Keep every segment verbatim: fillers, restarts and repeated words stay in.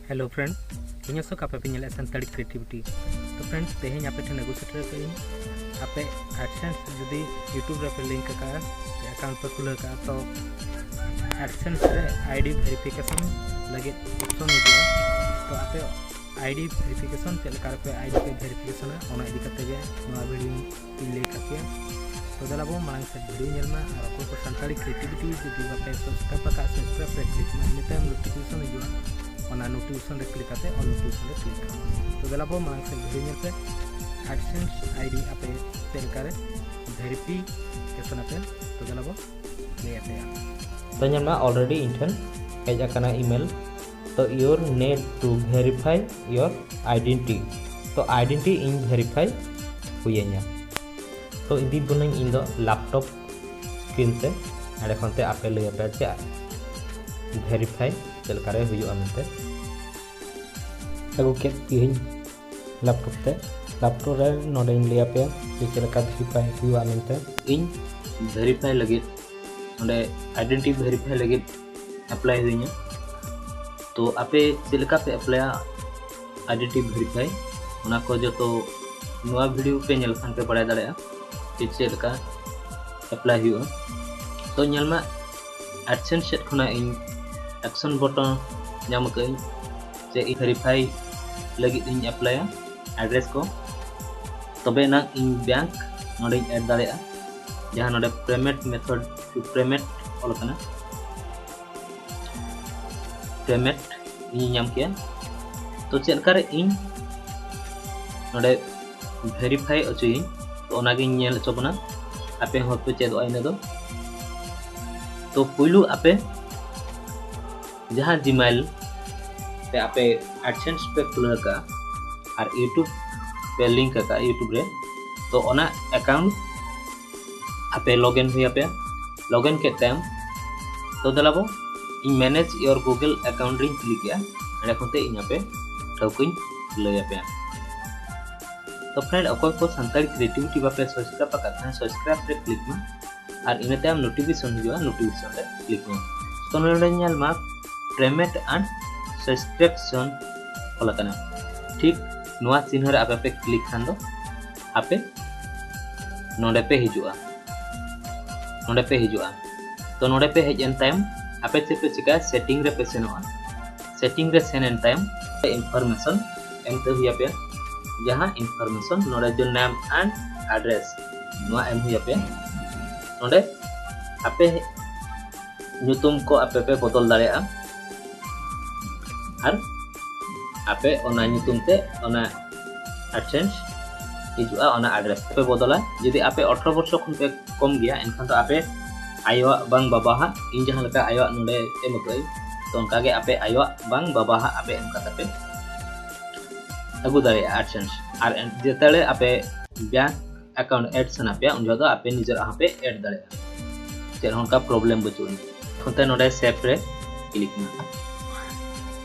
Hello friend, ᱤᱧ ᱟᱥᱚᱠ, ᱟᱯᱮ ᱯᱮ ᱧᱮᱞᱮᱫ ᱥᱟᱱᱛᱟᱲᱤ ᱠᱨᱤᱭᱮᱴᱤᱵᱷᱤᱴᱤ᱾ ᱛᱚ friend, ᱛᱮᱦᱮᱧ ᱟᱯᱮ ᱴᱷᱮᱱ ᱟᱹᱜᱩ ᱥᱮᱴᱮᱨ ᱟᱠᱟᱫ ᱟᱹᱧ, ᱟᱯᱮ AdSense ᱡᱩᱫᱤ YouTube ᱨᱮᱯᱮ ᱞᱤᱝᱠ ᱟᱠᱟᱫᱼᱟ, ᱥᱮ ᱟᱠᱟᱣᱩᱱᱴ ᱯᱮ ᱠᱷᱩᱞᱟᱹᱣ ᱟᱠᱟᱫᱼᱟ, ᱛᱚ AdSense ᱨᱮ ID verification ᱞᱟᱹᱜᱤᱫ ᱚᱯᱥᱚᱱ ᱦᱤᱡᱩᱜᱼᱟ᱾ ᱛᱚ ᱟᱯᱮ ID verification ᱪᱮᱫ ᱞᱮᱠᱟ ᱨᱮᱯᱮ ID ᱯᱮ ᱵᱷᱮᱨᱤᱯᱷᱤᱠᱮᱥᱚᱱᱟ, ᱚᱱᱟ ᱤᱫᱤ ᱠᱟᱛᱮ ᱜᱮ ᱱᱚᱣᱟ ᱵᱷᱤᱰᱤᱭᱳ ᱤᱧ ᱞᱟᱹᱭ ᱟᱠᱟᱫ ᱯᱮᱭᱟ᱾ ᱛᱚ ᱫᱮᱞᱟ ᱵᱚ ᱢᱟᱲᱟᱝ ᱥᱮᱫ ᱵᱷᱤᱰᱤᱭᱳ ᱧᱮᱞ ᱢᱟ, ᱟᱨ ᱚᱠᱚᱭ ᱠᱚ ᱥᱟᱱᱛᱟᱲᱤ ᱠᱨᱤᱭᱮᱴᱤᱵᱷᱤᱴᱤ ᱡᱩᱫᱤ ᱵᱟᱯᱮ ᱥᱟᱵᱥᱠᱨᱟᱭᱤᱵ ᱟᱠᱟᱫ, ᱥᱟᱵᱥᱠᱨᱟᱭᱤᱵ ᱯᱮ ᱠᱞᱤᱠ ᱢᱟ, ᱤᱱᱟᱹ ᱛᱟᱭᱚᱢ ᱱᱳᱴᱤᱯᱷᱤᱠᱮᱥᱚᱱ ᱦᱤᱡᱩᱜᱼᱟ, ᱚᱱᱟ ᱱᱳᱴᱤᱯᱷᱤᱠᱮᱥᱚᱱ ᱨᱮ ᱠᱞᱤᱠ ᱠᱟᱛᱮ ᱚᱞ ᱱᱳᱴᱤᱯᱷᱤᱠᱮᱥᱚᱱ ᱨᱮ ᱠᱞᱤᱠ ᱠᱟᱜ ᱢᱟ᱾ ᱛᱚ ᱫᱮᱞᱟ ᱵᱚ ᱢᱟᱲᱟᱝ ᱥᱮᱫ ᱵᱷᱤᱰᱤᱭᱳ ᱧᱮᱞ ᱯᱮ, AdSense ID ᱟᱯᱮ ᱪᱮᱫ ᱞᱮᱠᱟ ᱨᱮ ᱵᱷᱮᱨᱤᱯᱷᱤᱠᱮᱥᱚᱱ ᱟᱯᱮ, ᱛᱚ ᱫᱮᱞᱟ ᱵᱚ ᱞᱟᱹᱭ ᱟᱯᱮᱭᱟ᱾ ᱛᱚ ᱧᱮᱞ ᱢᱟ, already ᱤᱧ ᱴᱷᱮᱱ ᱦᱮᱡ ᱟᱠᱟᱱᱟ email᱾ ᱛᱚ your need to verify your identity, ᱛᱚ identity ᱤᱧ verify ᱦᱩᱭᱟᱹᱧᱟ᱾ ᱛᱚ ᱤᱫᱤ ᱵᱚᱱᱟᱹᱧ ᱤᱧ ᱫᱚ laptop screen ᱛᱮ, ᱚᱸᱰᱮ ᱠᱷᱚᱱ ᱛᱮ ᱟᱯᱮ ᱞᱟᱹᱭ ᱟᱯᱮ ᱪᱮᱫ verify ᱪᱮᱫ ᱞᱮᱠᱟ ᱨᱮ ᱦᱩᱭᱩᱜᱼᱟ ᱢᱮᱱᱛᱮ᱾ ᱟᱹᱜᱩ ᱠᱮᱫ ᱜᱤᱭᱟᱹᱧ laptop ᱛᱮ᱾ laptop ᱨᱮ ᱱᱚᱰᱮᱧ ᱞᱟᱹᱭ ᱟᱯᱮᱭᱟ ᱡᱮ ᱪᱮᱫ ᱞᱮᱠᱟ verify ᱦᱩᱭᱩᱜᱼᱟ ᱢᱮᱱᱛᱮ᱾ ᱤᱧ verify ᱞᱟᱹᱜᱤᱫ ᱚᱸᱰᱮ identity verify ᱞᱟᱹᱜᱤᱫ apply ᱦᱩᱭᱟᱹᱧᱟ᱾ ᱛᱚ ᱟᱯᱮ ᱪᱮᱫ ᱞᱮᱠᱟ ᱯᱮ ᱮᱯᱞᱟᱭᱟ identity verify, ᱚᱱᱟ ᱠᱚ ᱡᱚᱛᱚ ᱱᱚᱣᱟ ᱵᱷᱤᱰᱤᱭᱳ ᱯᱮ ᱧᱮᱞ ᱠᱷᱟᱱ ᱯᱮ ᱵᱟᱲᱟᱭ ᱫᱟᱲᱮᱭᱟᱜᱼᱟ ᱡᱮ ᱪᱮᱫ ᱞᱮᱠᱟ ᱮᱯᱞᱟᱭ ᱦᱩᱭᱩᱜᱼᱟ᱾ ᱛᱚ ᱧᱮᱞ ᱢᱟ, AdSense ᱥᱮᱫ ᱠᱷᱚᱱᱟᱜ ᱤᱧ action button ᱧᱟᱢ ᱟᱠᱟᱫᱟᱹᱧ, ᱡᱮ ᱤᱧ verify ᱞᱟᱹᱜᱤᱫ ᱤᱧ ᱮᱯᱞᱟᱭᱟ address ᱠᱚ, ᱛᱚᱵᱮ ᱮᱱᱟᱝ ᱤᱧ bank ᱱᱚᱰᱮᱧ add ᱫᱟᱲᱮᱭᱟᱜᱼᱟ, ᱡᱟᱦᱟᱸ ᱱᱚᱰᱮ payment method to payment ᱚᱞ ᱟᱠᱟᱱᱟ, payment ᱤᱧ ᱧᱟᱢ ᱠᱮᱜᱼᱟ᱾ ᱛᱚ ᱪᱮᱫ ᱞᱮᱠᱟᱨᱮ ᱤᱧ ᱱᱚᱰᱮ verify ᱦᱚᱪᱚᱭᱟᱹᱧ, ᱛᱚ ᱚᱱᱟᱜᱤᱧ ᱧᱮᱞ ᱦᱚᱪᱚ ᱵᱚᱱᱟ, ᱟᱯᱮ ᱦᱚᱸᱯᱮ ᱪᱮᱫᱚᱜᱼᱟ ᱤᱱᱟᱹ ᱫᱚ᱾ ᱛᱚ ᱯᱩᱭᱞᱩ ᱟᱯᱮ ᱡᱟᱦᱟᱸ Gmail ᱛᱮ ᱟᱯᱮ AdSense ᱯᱮ ᱠᱷᱩᱞᱟᱹᱣ ᱟᱠᱟᱫᱼᱟ ᱟᱨ YouTube ᱯᱮ link ᱟᱠᱟᱫᱼᱟ YouTube ᱨᱮ, ᱛᱚ ᱚᱱᱟ account ᱟᱯᱮ login ᱦᱩᱭ ᱟᱯᱮᱭᱟ᱾ login ᱠᱮᱫ ᱛᱟᱭᱚᱢ, ᱛᱚ ᱫᱮᱞᱟ ᱵᱚ, ᱤᱧ manage your Google account ᱨᱤᱧ click ᱮᱜᱼᱟ᱾ ᱚᱸᱰᱮ ᱠᱷᱚᱱ ᱛᱮ ᱤᱧ ᱟᱯᱮ ᱴᱷᱟᱹᱣᱠᱟᱹᱧ ᱞᱟᱹᱭ ᱟᱯᱮᱭᱟ᱾ ᱛᱚ friend, ᱚᱠᱚᱭ ᱠᱚ ᱥᱟᱱᱛᱟᱲᱤ ᱠᱨᱤᱭᱮᱴᱤᱵᱷᱤᱴᱤ ᱵᱟᱯᱮ subscribe ᱟᱠᱟᱫ ᱠᱷᱟᱱ, subscribe ᱨᱮ click ᱢᱟ, ᱟᱨ ᱤᱱᱟᱹ ᱛᱟᱭᱚᱢ notification ᱦᱤᱡᱩᱜᱼᱟ, notification ᱨᱮ click ᱢᱟ᱾ ᱛᱚ ᱱᱚᱰᱮ ᱧᱮᱞ ᱢᱟ, payment and subscription ᱚᱞ ᱟᱠᱟᱱᱟ᱾ ᱴᱷᱤᱠ ᱱᱚᱣᱟ ᱪᱤᱱᱦᱟᱹ ᱨᱮ ᱟᱯᱮ ᱯᱮ click ᱠᱷᱟᱱ ᱫᱚ ᱟᱯᱮ ᱱᱚᱰᱮ ᱯᱮ ᱦᱤᱡᱩᱜᱼᱟ, ᱱᱚᱰᱮ ᱯᱮ ᱦᱤᱡᱩᱜᱼᱟ᱾ ᱛᱚ ᱱᱚᱰᱮ ᱯᱮ ᱦᱮᱡ ᱮᱱ ᱛᱟᱭᱚᱢ ᱟᱯᱮ ᱪᱮᱫ ᱯᱮ ᱪᱤᱠᱟᱹᱭᱟ, setting ᱨᱮ ᱯᱮ ᱥᱮᱱᱚᱜᱼᱟ᱾ Setting ᱨᱮ ᱥᱮᱱ ᱮᱱ ᱛᱟᱭᱚᱢ information ᱮᱢ ᱛᱮ ᱦᱩᱭ ᱟᱯᱮᱭᱟ᱾ ᱡᱟᱦᱟᱸ information ᱱᱚᱰᱮ ᱡᱮ name and address, ᱱᱚᱣᱟ ᱮᱢ ᱦᱩᱭ ᱟᱯᱮᱭᱟ᱾ ᱱᱚᱰᱮ ᱟᱯᱮ ᱧᱩᱛᱩᱢ ᱠᱚ ᱟᱯᱮ ᱯᱮ ᱵᱚᱫᱚᱞ ᱫᱟᱲᱮᱭᱟᱜᱼᱟ ᱟᱨ ᱟᱯᱮ ᱚᱱᱟ ᱧᱩᱛᱩᱢ ᱛᱮ ᱚᱱᱟ AdSense ᱦᱤᱡᱩᱜᱼᱟ, ᱚᱱᱟ address ᱯᱮ ᱵᱚᱫᱚᱞᱟ᱾ ᱡᱩᱫᱤ ᱟᱯᱮ ᱟᱴᱷᱨᱚ ᱵᱚᱨᱥᱚ ᱠᱷᱚᱱ ᱯᱮ ᱠᱚᱢ ᱜᱮᱭᱟ, ᱮᱱᱠᱷᱟᱱ ᱫᱚ ᱟᱯᱮ ᱟᱭᱳᱣᱟᱜ ᱵᱟᱝ ᱵᱟᱵᱟᱣᱟᱜ, ᱤᱧ ᱡᱟᱦᱟᱸ ᱞᱮᱠᱟ ᱟᱭᱳᱣᱟᱜ ᱱᱚᱰᱮ ᱮᱢ ᱟᱠᱟᱫᱟᱹᱧ, ᱛᱚ ᱚᱱᱠᱟ ᱜᱮ ᱟᱯᱮ ᱟᱭᱳᱣᱟᱜ ᱵᱟᱝ ᱵᱟᱵᱟᱣᱟᱜ ᱟᱯᱮ ᱮᱢ ᱠᱟᱛᱮ ᱯᱮ ᱟᱹᱜᱩ ᱫᱟᱲᱮᱭᱟᱜᱼᱟ AdSense᱾ ᱟᱨ ᱮᱱ-, ᱡᱮᱛᱮ ᱟᱯᱮ bank account add ᱥᱟᱱᱟ ᱯᱮᱭᱟ, ᱩᱱ ᱡᱚᱠᱷᱚᱱ ᱫᱚ ᱟᱯᱮ ᱱᱤᱡᱮᱨᱟᱜ ᱦᱚᱸᱯᱮ add ᱫᱟᱲᱮᱭᱟᱜᱼᱟ, ᱪᱮᱫ ᱦᱚᱸ ᱚᱱᱠᱟ problem ᱵᱟᱹᱪᱩᱜ ᱟᱹᱱᱤᱡ᱾ ᱚᱱᱛᱮ ᱱᱚᱰᱮ save ᱨᱮ click ᱢᱮ᱾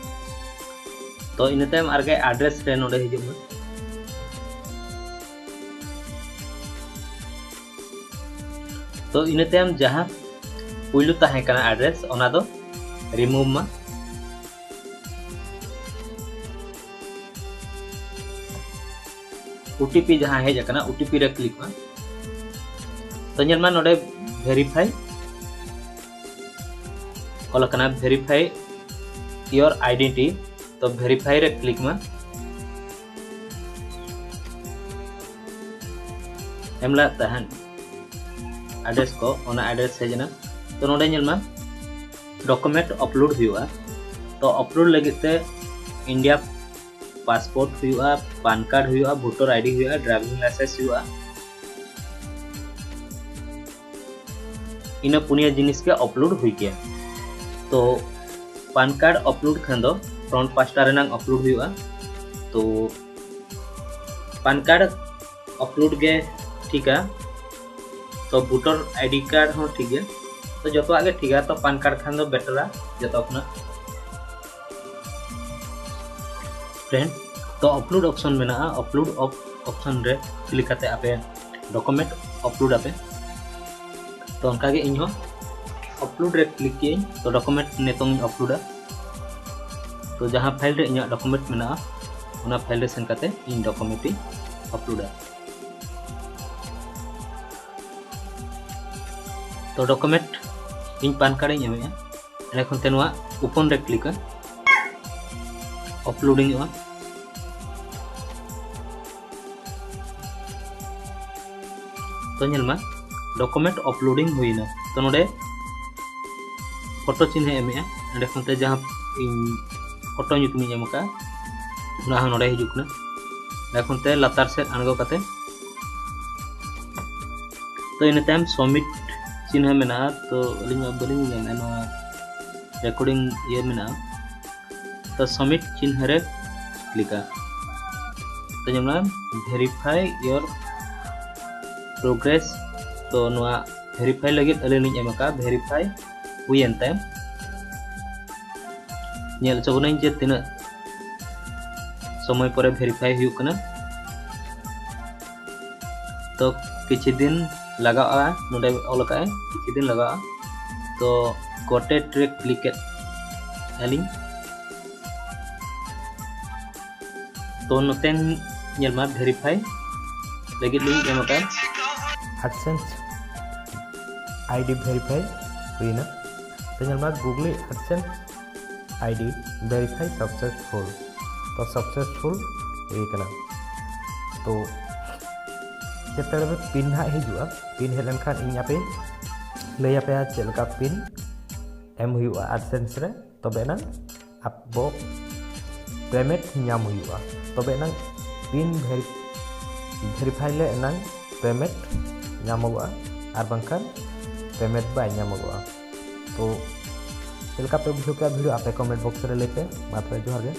ᱛᱚ ᱤᱱᱟᱹ ᱛᱟᱭᱚᱢ ᱟᱨᱜᱮ address ᱨᱮ ᱱᱚᱰᱮ ᱦᱤᱡᱩᱜ ᱢᱮ᱾ ᱛᱚ ᱤᱱᱟᱹ ᱛᱟᱭᱚᱢ ᱡᱟᱦᱟᱸ ᱯᱩᱭᱞᱩ ᱛᱟᱦᱮᱸ ᱠᱟᱱᱟ address, ᱚᱱᱟ ᱫᱚ remove ᱢᱟ᱾ OTP ᱡᱟᱦᱟᱸ ᱦᱮᱡ ᱟᱠᱟᱱᱟ, OTP ᱨᱮ click ᱢᱟ᱾ ᱛᱚ ᱧᱮᱞ ᱢᱟ ᱱᱚᱰᱮ verify ᱚᱞ ᱟᱠᱟᱱᱟ, verify your identity᱾ ᱛᱚ verify ᱨᱮ click ᱢᱟ᱾ ᱮᱢ ᱞᱟᱜ ᱛᱟᱦᱮᱱ address ᱠᱚ, ᱚᱱᱟ address ᱦᱮᱡ ᱮᱱᱟ᱾ ᱛᱚ ᱱᱚᱰᱮ ᱧᱮᱞ ᱢᱟ document upload ᱦᱩᱭᱩᱜᱼᱟ᱾ ᱛᱚ upload ᱞᱟᱹᱜᱤᱫ ᱛᱮ India passport ᱦᱩᱭᱩᱜᱼᱟ, PAN card ᱦᱩᱭᱩᱜᱼᱟ, voter ID ᱦᱩᱭᱩᱜᱼᱟ, driving license ᱦᱩᱭᱩᱜᱼᱟ᱾ ᱤᱱᱟᱹ ᱯᱩᱱᱭᱟᱹ ᱡᱤᱱᱤᱥ ᱜᱮ upload ᱦᱩᱭ ᱠᱮᱭᱟ᱾ ᱛᱚ PAN card upload ᱠᱷᱟᱱ ᱫᱚ front ᱯᱟᱥᱴᱟ ᱨᱮᱱᱟᱝ upload ᱦᱩᱭᱩᱜᱼᱟ᱾ ᱛᱚ PAN card upload ᱜᱮ ᱴᱷᱤᱠᱟ᱾ ᱛᱚ voter ID card ᱦᱚᱸ ᱴᱷᱤᱠ ᱜᱮᱭᱟ᱾ ᱛᱚ ᱡᱚᱛᱚᱣᱟᱜ ᱜᱮ ᱴᱷᱤᱠᱟ᱾ ᱛᱚ PAN card ᱠᱷᱟᱱ ᱫᱚ better ᱟ ᱡᱚᱛᱚ ᱠᱷᱚᱱᱟᱜ᱾ Friend, ᱛᱚ upload option ᱢᱮᱱᱟᱜᱼᱟ, upload op-, option ᱨᱮ click ᱠᱟᱛᱮ ᱟᱯᱮ document upload ᱟᱯᱮ᱾ ᱛᱚ ᱚᱱᱠᱟᱜᱮ ᱤᱧ ᱦᱚᱸ upload ᱨᱮ click ᱠᱮᱜ ᱟᱹᱧ᱾ ᱛᱚ document ᱱᱤᱛᱚᱝ ᱤᱧ upload ᱟ᱾ ᱛᱚ ᱡᱟᱦᱟᱸ ᱯᱷᱟᱭᱤᱞ ᱨᱮ ᱤᱧᱟᱹᱜ ᱰᱚᱠᱩᱢᱮᱱᱴ ᱢᱮᱱᱟᱜᱼᱟ, ᱚᱱᱟ ᱯᱷᱟᱭᱤᱞ ᱨᱮ ᱥᱮᱱ ᱠᱟᱛᱮ ᱤᱧ ᱰᱚᱠᱩᱢᱮᱱᱴ ᱤᱧ ᱟᱯᱞᱳᱰᱟ᱾ ᱛᱚ ᱰᱚᱠᱩᱢᱮᱱᱴ ᱤᱧ ᱯᱟᱱ ᱠᱟᱨᱰ ᱤᱧ ᱮᱢᱮᱜᱼᱟ᱾ ᱮᱸᱰᱮ ᱠᱷᱚᱱ ᱛᱮ ᱱᱚᱣᱟ ᱳᱯᱮᱱ ᱨᱮ ᱠᱞᱤᱠᱟ, ᱟᱯᱞᱳᱰᱤᱝ ᱚᱜᱼᱟ᱾ ᱛᱚ ᱧᱮᱞ ᱢᱟ, ᱰᱚᱠᱩᱢᱮᱱᱴ ᱟᱯᱞᱳᱰᱤᱝ ᱦᱩᱭᱱᱟ᱾ ᱛᱚ ᱱᱚᱰᱮ ᱯᱷᱳᱴᱳ ᱪᱤᱱᱦᱟᱹ ᱮᱢᱮᱜᱼᱟ, ᱚᱸᱰᱮ ᱠᱷᱚᱱ ᱛᱮ ᱡᱟᱦᱟᱸ ᱤᱧ ᱯᱷᱳᱴᱳ ᱧᱩᱛᱩᱢᱤᱧ ᱮᱢ ᱟᱠᱟᱫᱼᱟ, ᱚᱱᱟ ᱦᱚᱸ ᱱᱚᱰᱮ ᱦᱤᱡᱩᱜ ᱠᱟᱱᱟ᱾ ᱚᱸᱰᱮ ᱠᱷᱚᱱ ᱛᱮ ᱞᱟᱛᱟᱨ ᱥᱮᱫ ᱟᱬᱜᱚ ᱠᱟᱛᱮ, ᱛᱚ ᱤᱱᱟᱹ ᱛᱟᱭᱚᱢ ᱥᱚᱵᱢᱤᱴ ᱪᱤᱱᱦᱟᱹ ᱢᱮᱱᱟᱜᱼᱟ, ᱛᱚ ᱟᱹᱞᱤᱧ ᱢᱟ ᱵᱟᱹᱞᱤᱧ ᱧᱟᱢᱮᱫᱼᱟ, ᱱᱚᱣᱟ ᱨᱮᱠᱚᱨᱰᱤᱝ ᱤᱭᱟᱹ ᱢᱮᱱᱟᱜᱼᱟ᱾ ᱛᱚ ᱥᱚᱵᱢᱤᱴ ᱪᱤᱱᱦᱟᱹ ᱨᱮ ᱠᱞᱤᱠᱟ᱾ ᱛᱚ ᱧᱮᱞ ᱢᱮ, verify your progress᱾ ᱛᱚ ᱱᱚᱣᱟ ᱵᱷᱮᱨᱤᱯᱷᱟᱭ ᱞᱟᱹᱜᱤᱫ ᱟᱹᱞᱤᱧ ᱞᱤᱧ ᱮᱢ ᱟᱠᱟᱫᱼᱟ, ᱵᱷᱮᱨᱤᱯᱷᱟᱭ ᱦᱩᱭᱮᱱ ᱛᱟᱭᱚᱢ ᱧᱮᱞ ᱦᱚᱪᱚ ᱵᱚᱱᱟᱹᱧ ᱡᱮ ᱛᱤᱱᱟᱹᱜ ᱥᱚᱢᱚᱭ ᱯᱚᱨᱮ ᱵᱷᱮᱨᱤᱯᱷᱟᱭ ᱦᱩᱭᱩᱜ ᱠᱟᱱᱟ᱾ ᱛᱚ ᱠᱤᱪᱷᱩ ᱫᱤᱱ ᱞᱟᱜᱟᱜᱼᱟ, ᱱᱚᱰᱮ ᱚᱞ ᱟᱠᱟᱫᱼᱟᱭ ᱠᱤᱪᱷᱩ ᱫᱤᱱ ᱞᱟᱜᱟᱜᱼᱟ᱾ ᱛᱚ ᱜᱚᱴᱮᱴ ᱨᱮ ᱠᱞᱤᱠ ᱮᱫ ᱟᱹᱞᱤᱧ᱾ ᱛᱚ ᱱᱚᱛᱮ ᱧᱮᱞ ᱢᱟ, ᱵᱷᱮᱨᱤᱯᱷᱟᱭ ᱞᱟᱹᱜᱤᱫ ᱞᱤᱧ ᱮᱢ ᱟᱠᱟᱫᱼᱟ᱾ AdSense ID verify ᱦᱩᱭᱱᱟ᱾ ᱛᱚ ᱧᱮᱞ ᱢᱟ, Google AdSense ID verify successful᱾ ᱛᱚ successful ᱦᱩᱭ ᱠᱟᱱᱟ᱾ ᱛᱚ ᱪᱮᱛᱟᱱ ᱨᱮ ᱯᱤᱱ ᱱᱟᱦᱟᱜ ᱦᱤᱡᱩᱜᱼᱟ, ᱯᱤᱱ ᱦᱮᱡ ᱞᱮᱱᱠᱷᱟᱱ ᱤᱧ ᱟᱯᱮ ᱞᱟᱹᱭ ᱟᱯᱮᱭᱟ ᱪᱮᱫ ᱞᱮᱠᱟ ᱯᱤᱱ ᱮᱢ ᱦᱩᱭᱩᱜᱼᱟ AdSense ᱨᱮ, ᱛᱚᱵᱮ ᱮᱱᱟᱝ ᱟᱵᱚ ᱯᱮᱢᱮᱱᱴ ᱧᱟᱢ ᱦᱩᱭᱩᱜᱼᱟ᱾ ᱛᱚᱵᱮ ᱮᱱᱟᱝ ᱯᱤᱱ ᱵᱷᱮᱨᱤᱯᱷᱟᱭ ᱞᱮ ᱮᱱᱟᱝ ᱯᱮᱢᱮᱱᱴ ᱧᱟᱢᱚᱜᱚᱜᱼᱟ, ᱟᱨ ᱵᱟᱝᱠᱷᱟᱱ ᱯᱮᱢᱮᱱᱴ ᱵᱟᱭ ᱧᱟᱢᱚᱜᱚᱜᱼᱟ᱾ ᱛᱚ ᱪᱮᱫ ᱞᱮᱠᱟ ᱯᱮ ᱵᱩᱡᱷᱟᱹᱣ ᱠᱮᱫᱟ ᱵᱷᱤᱰᱤᱭᱳ, ᱟᱯᱮ ᱠᱚᱢᱮᱱᱴ ᱵᱚᱠᱥ ᱨᱮ ᱞᱟᱹᱭ ᱯᱮ᱾ ᱢᱟ ᱛᱚᱵᱮ ᱡᱚᱦᱟᱨ ᱜᱮ᱾